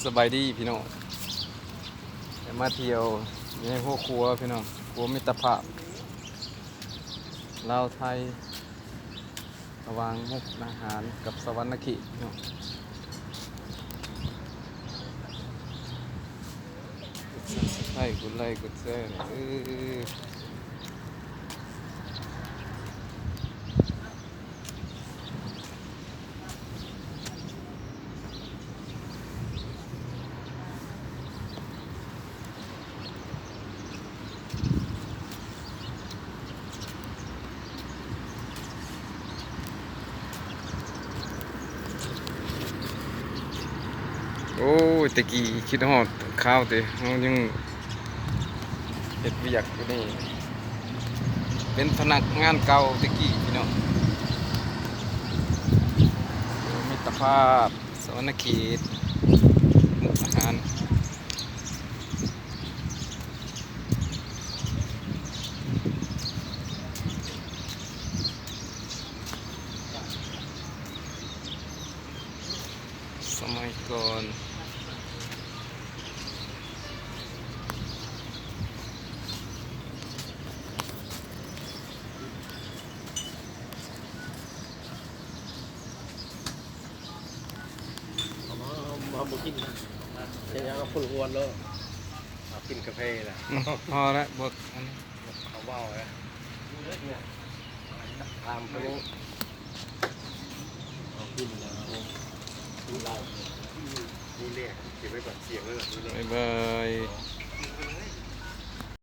ສະບາຍດີພີ່ນ້ອງ ໄດ້ມາທ່ຽວຢູ່ໃນຫົວຂົວພີ່ນ້ອງ ຂົວມິດຕະພາບລາວໄທ ລະຫວ່າງມຸກດາຫານກັບສະຫວັນນະເຂດພີ່ນ້ອງ. ກົດ Subscribe ກົດໄລ ກົດແຊແດ່ເດີ. ໂອ້ຍ ແຕ່ກີ້ຄິດຮອດຄາວແຕ່ເຮົາຍັງເຮັດວຽກຢູ່ນີ້ ເປັນພະນັກງານເກົ່າແຕ່ກີ້ພີ່ນ້ອງ. ມິດຕະພາບ ສະຫວັນນະເຂດ ມຸກດາຫານ. ສະໄໝກ່ອນ ເອົາມາ ເຮົາ ເຮົາບໍ່ກິນນະ ເຮັດຫຍັງເອົາຄົນອ້ວນໂລດ ເອົາກິນກາເຟລະ ພໍລະ ບົດອັນນີ້ ເຂົາເວົ້າລະ ຖາມເພິ່ນ ເອົາກິນລະ ເອົາກິນເຫຼົ້າ ມີເລກເກັບໄວ້ກ່ອນ ສຽບໄວ້ກ່ອນ ບາຍບາຍ.